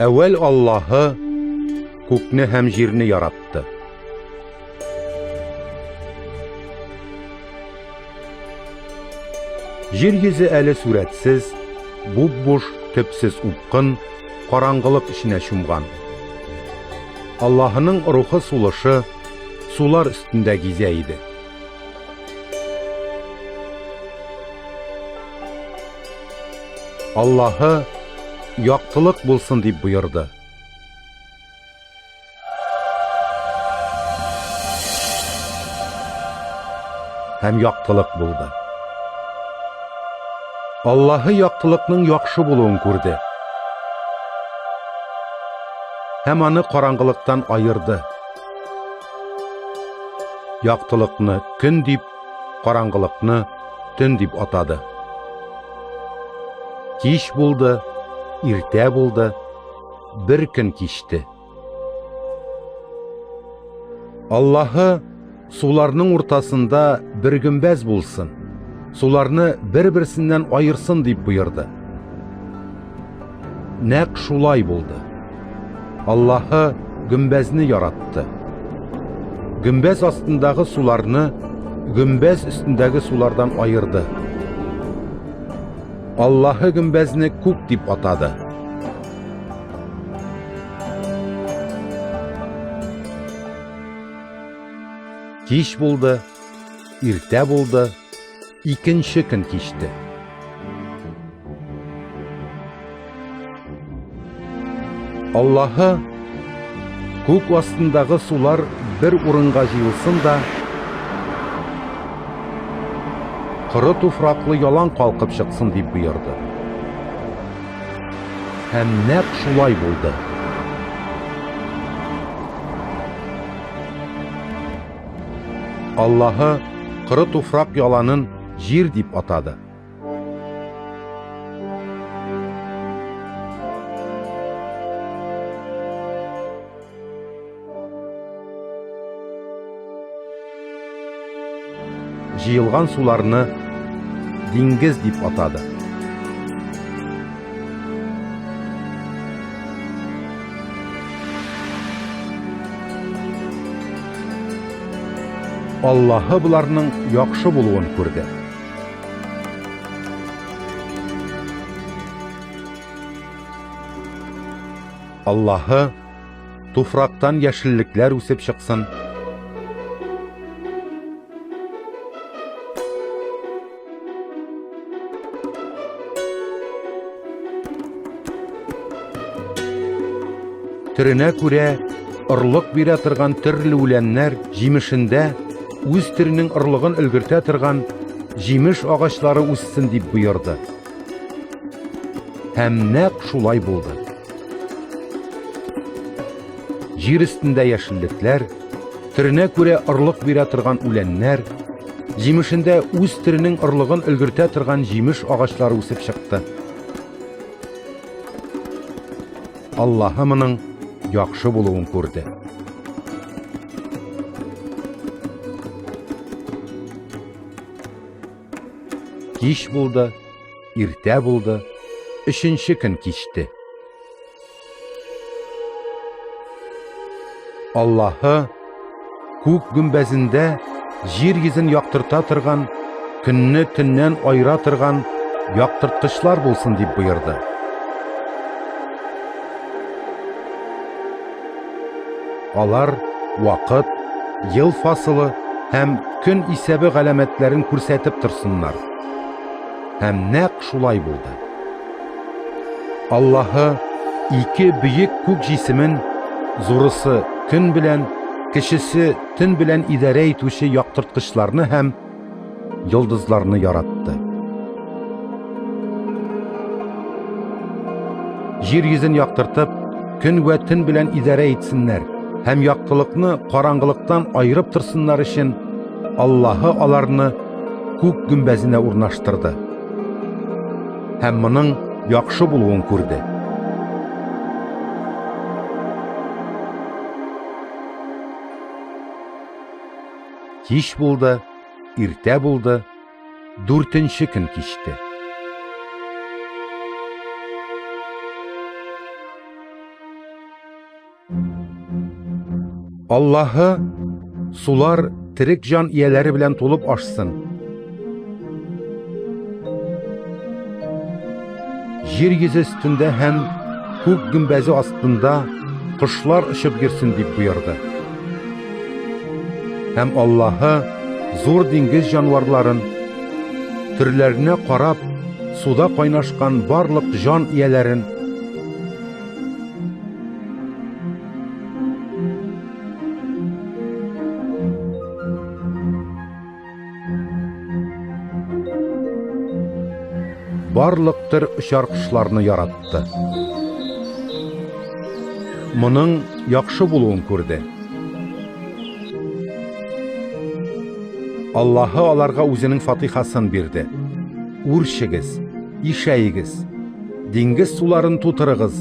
Әүвәл Аллаһы күкне һәм җирне яратты. Җир йөзе әле сурәтсез, буп-буш, төпсез упкын, караңгылык эченә чумган. Аллаһының рухы сулышы сулар өстендә гизә иде. Аллаһы яктылык булсын дип боерды. Һәм яктылык булды. Аллаһы яктылыкның яхшы булуын күрде. Һәм аны караңгылыктан аерды. Яктылыкны көн дип, караңгылыкны төн дип атады. Кич булды, иртә булды, бер көн кичте. Аллаһы суларның уртасында бер гөмбәз булсын, суларны бер-берсеннән аерсын дип боерды. Нәкъ шулай булды. Аллаһы гөмбәзне яратты. Гөмбәз астындагы суларны гөмбәз өстендәге сулардан аерды. Аллаһы гөмбәзне күк дип атады. Кич булды, иртә булды, икенче көн кичте. Аллаһы күк астындагы сулар бер урынга җыелсын да, коры туфраклы ялан калкып чыксын дип боерды. Һәм нәкъ шулай булды. Аллаһы коры туфрак яланын җир дип атады. Җыелган суларны диңгез дип атады. Аллаһы боларның яхшы булуын күрде. Аллаһы туфрактан яшеллекләр үсеп чыксын. Төренә күрә орлык бирә торган төрле үләннәр җимешендә үз төренең орлыгын өлгертә торган җимеш агачлары үссен дип боерды. Һәм нәкъ шулай булды. Җир өстендә яшеллекләр, төренә күрә орлык бирә торган үләннәр, җимешендә үз төренең орлыгын өлгертә торган җимеш агачлары үсеп чыкты. Аллаһы моның яхшы булуын күрде. Кич булды, иртә булды, өченче көн кичте. Аллаһы күк гөмбәзендә җир йөзен яктырта торган, көнне төннән аера торган яктырткычлар булсын дип боерды. Алар вакыт, ел фасылы һәм көн исәбе галәмәтләрен күрсәтеп торсыннар. Һәм нәкъ шулай булды. Аллаһы ике бөек күк җисемен, зурысы көн белән, кечесе төн белән идарә итүче яктырткычларны һәм йолдызларны яратты. Җир йөзен яктыртып, көн вә төн белән идарә итсеннәр һәм яктылыкны караңгылыктан аерып торсыннар өчен Аллаһы аларны күк гөмбәзенә урнаштырды. Һәм моның яхшы булуын күрде. Кич булды, иртә булды, дүртенче көн кичте. Аллаһы сулар терек җан ияләре белән тулып ашсын. Җир йөзе өстендә һәм күк гөмбәзе астында кошлар очып йөрсен дип боерды. Һәм Аллаһы зур диңгез җанварларын, төрләренә карап, суда кайнашкан барлык җан ияләрен Барлык төр очар кошларны яратты. Моның яхшы булуын күрде. Аллаһы аларга үзенең фатихасын бирде. Үрчегез, ишәегез, диңгез суларын тутырыгыз.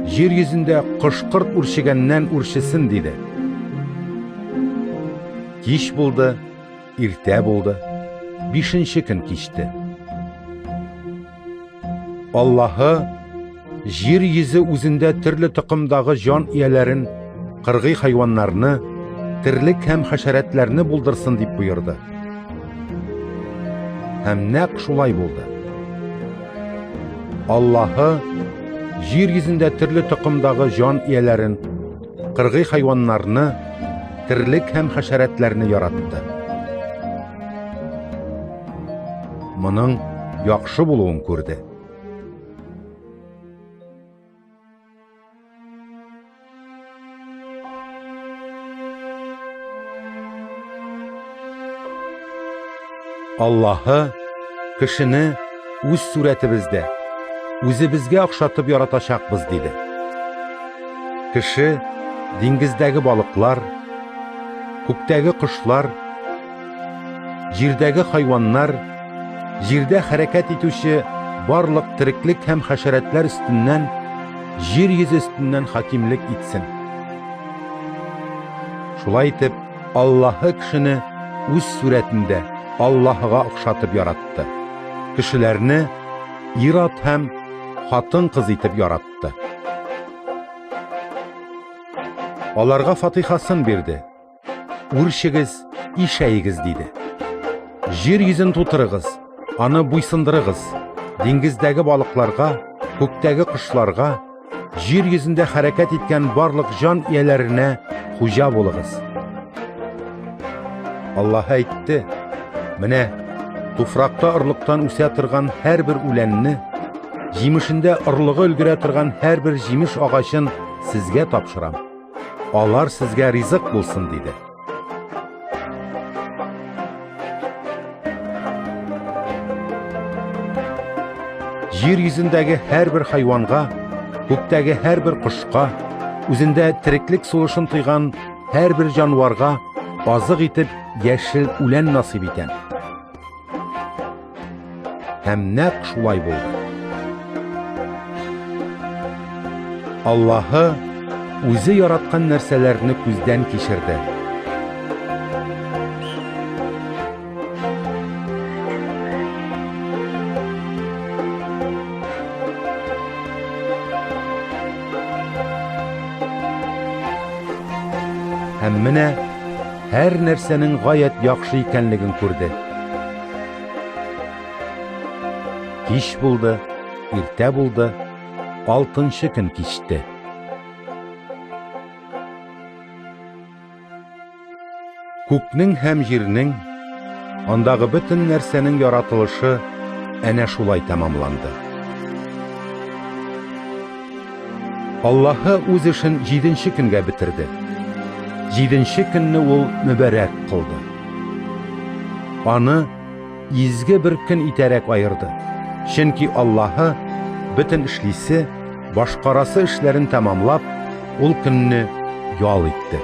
Җир йөзендә кош-корт үрчегәннән үрчесен, диде. Кич булды, иртә булды, бишенче көн кичте. Аллаһы җир йөзе үзендә төрле токымдагы җан ияләрен, кыргый хайваннарны, терлек һәм хәшәрәтләрне булдырсын дип боерды. Һәм нәкъ шулай булды. Аллаһы җир йөзендә төрле токымдагы җан ияләрен, кыргый хайваннарны, терлек һәм хәшәрәтләрне яратты. Моның яхшы булуын күрде. Аллаһы кешене үз сурәтебездә, үзебезгә охшатып яратачакбыз, диде. Кеше диңгездәге балыклар, күктәге кошлар, җирдәге хайваннар, җирдә хәрәкәт итүче барлык тереклек һәм хәшәрәтләр өстеннән, җир йөзе өстеннән хакимлек итсен. Шулай итеп, Аллаһы кешене үз сурәтендә Аллаһыга охшатып яратты. Кешеләрне ир-ат һәм хатын-кыз итеп яратты. Аларга фатихасын бирде. Үрчегез, ишәегез, диде. Җир йөзен тутырыгыз, аны буйсындырыгыз. Диңгездәге балыкларга, күктәге кошларга, җир йөзендә хәрәкәт иткән барлык җан ияләренә хуҗа булыгыз. Аллаһ әйтте: Менә туфракта орлыктан үсә торган һәрбер үләнне, җимешендә орлыгы өлгерә торган һәрбер җимеш агачын сезгә тапшырам. Алар сезгә ризык булсын, диде. Җир йөзендәге һәрбер хайванга, күктәге һәрбер кошка, үзендә тереклек сулышын тойган һәрбер җанварга азык итеп яшел үлән насыйп итәм. Һәм нәкъ шулай булды. Аллаһы үзе яраткан нәрсәләрне күздән кичерде. Һәм менә һәр нәрсәнең гаять яхшы икәнлеген күрде. Кич булды, иртә булды, алтынчы көн кичте. Күкнең һәм җирнең, андагы бөтен нәрсәнең яратылышы әнә шулай тәмамланды. Аллаһы үз эшен җиденче көнгә бетерде. Җиденче көнне ул мөбарәк кылды. Аны изге бер көн итәрәк аерды. Чөнки Аллаһы бөтен эшлисе, башкарасы эшләрен тәмамлап, ул көнне ял итте.